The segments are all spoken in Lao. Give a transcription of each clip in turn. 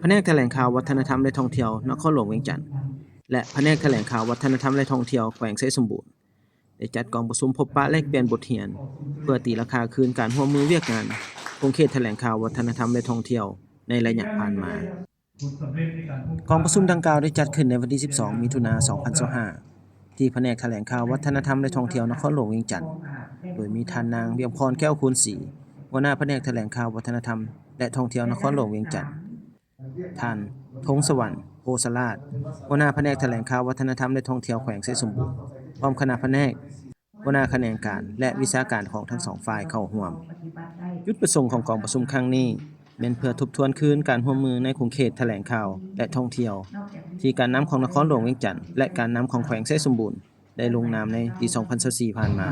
ພະແນກຖະແຫຼງຂ່າວ ວັດທະນະທຳ ແລະ ທ່ອງທ່ຽວ ນະຄອນຫຼວງວຽງຈັນ ແລະ ພະແນກຖະແຫຼງຂ່າວ ວັດທະນະທຳ ແລະ ທ່ອງທ່ຽວ ແຂວງໄຊສົມບູນ ໄດ້ຈັດກອງປະຊຸມພົບປະແລກປ່ຽນບົດຮຽນ ເພື່ອຕີລາຄາຄືນການຮ່ວມມືວຽກງານຂົງເຂດຖະແຫຼງຂ່າວ ວັດທະນະທຳ ແລະ ທ່ອງທ່ຽວ ໃນໄລຍະຜ່ານມາ. ກອງປະຊຸມດັ່ງກ່າວໄດ້ຈັດຂຶ້ນໃນວັນທີສິບສອງ ມິຖຸນາ ສອງພັນຊາວຫ້າ ທີ່ພະແນກຖະແຫຼງຂ່າວ ວັດທະນະທຳ ແລະ ທ່ອງທ່ຽວ ນະຄອນຫຼວງວຽງຈັນ ໂດຍມີທ່ານນາງ ວຽງພອນ ແກ້ວຄູນສີ ຫົວໜ້າພະແນກຖະແຫຼງຂ່າວ ວັດທະນະທຳ ແລະ ທ່ອງທ່ຽວ ນະຄອນຫຼວງວຽງຈັນ, ທ່ານ ທົງສະຫວັນ ໂພສະລາດ ຫົວໜ້າພະແນກຖະແຫຼງຂ່າວ ວັດທະນະທຳ ແລະ ທ່ອງທ່ຽວ ແຂວງໄຊສົມບູນ ພ້ອມຄະນະພະແນກ, ຫົວໜ້າຂະແໜງການ ແລະ ວິຊາການຂອງທັງສອງຝ່າຍເຂົ້າຮ່ວມ. ຈຸດປະສົງຂອງກອງປະຊຸມຄັ້ງນີ້ ແມ່ນເພື່ອທົບທວນຄືນການຮ່ວມມືໃນຂົງເຂດຖະແຫຼງຂ່າວ ແລະ ທ່ອງທ່ຽວ ທີ່ການນຳຂອງນະຄອນຫຼວງວຽງຈັນ ແລະ ການນຳຂອງແຂວງໄຊສົມບູນ ໄດ້ລົງນາມໃນປີສອງພັນຊາວສີ່ຜ່ານມາ,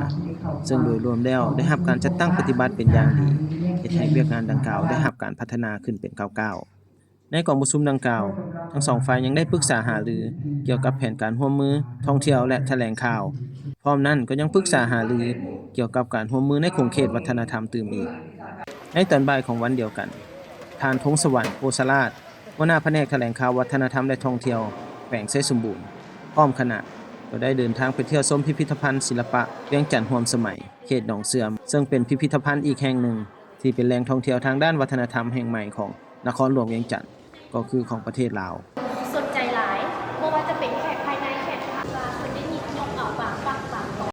ເຊິ່ງໂດຍລວມແລ້ວໄດ້ຮັບການຈັດຕັ້ງປະຕິບັດເປັນຢ່າງດີ, ເຮັດໃຫ້ວຽກງານດັ່ງກ່າວໄດ້ຮັບການພັດທະນາຂຶ້ນເປັນກ້າວໆ. ໃນກອງປະຊຸມດັ່ງກ່າວ, ທັງສອງຝ່າຍຍັງໄດ້ປຶກສາຫາລືກ່ຽວກັບແຜນການຮ່ວມມືທ່ອງທ່ຽວ ແລະ ຖະແຫຼງຂ່າວ, ພ້ອມນັ້ນກໍຍັງປຶກສາຫາລືກ່ຽວກັບການຮ່ວມມືໃນຂົງເຂດວັດທະນະທຳຕື່ມອີກ. ໃນຕອນບ່າຍຂອງວັນດຽວກັນ, ທ່ານ ທົງສະຫວັນ ໂພສະລາດ ຫົວໜ້າພະແນກຖະແຫຼງຂ່າວ ວັດທະນະທຳ ແລະ ທ່ອງທ່ຽວ ແຂວງໄຊສົມບູນ ພ້ອມຄະນະ ກໍໄດ້ເດີນທາງໄປທ່ຽວຊົມພິພິທະພັນສິລະປະວຽງຈັນຮ່ວມສະໄໝ ເຂດໜອງເຊື່ອມ, ເຊິ່ງເປັນພິພິທະພັນອີກແຫ່ງໜຶ່ງທີ່ເປັນແຫຼ່ງທ່ອງທ່ຽວທາງດ້ານວັດທະນະທຳແຫ່ງໃໝ່ຂອງນະຄອນຫຼວງວຽງຈັນ, ກໍຄືຂອງປະເທດລາວ.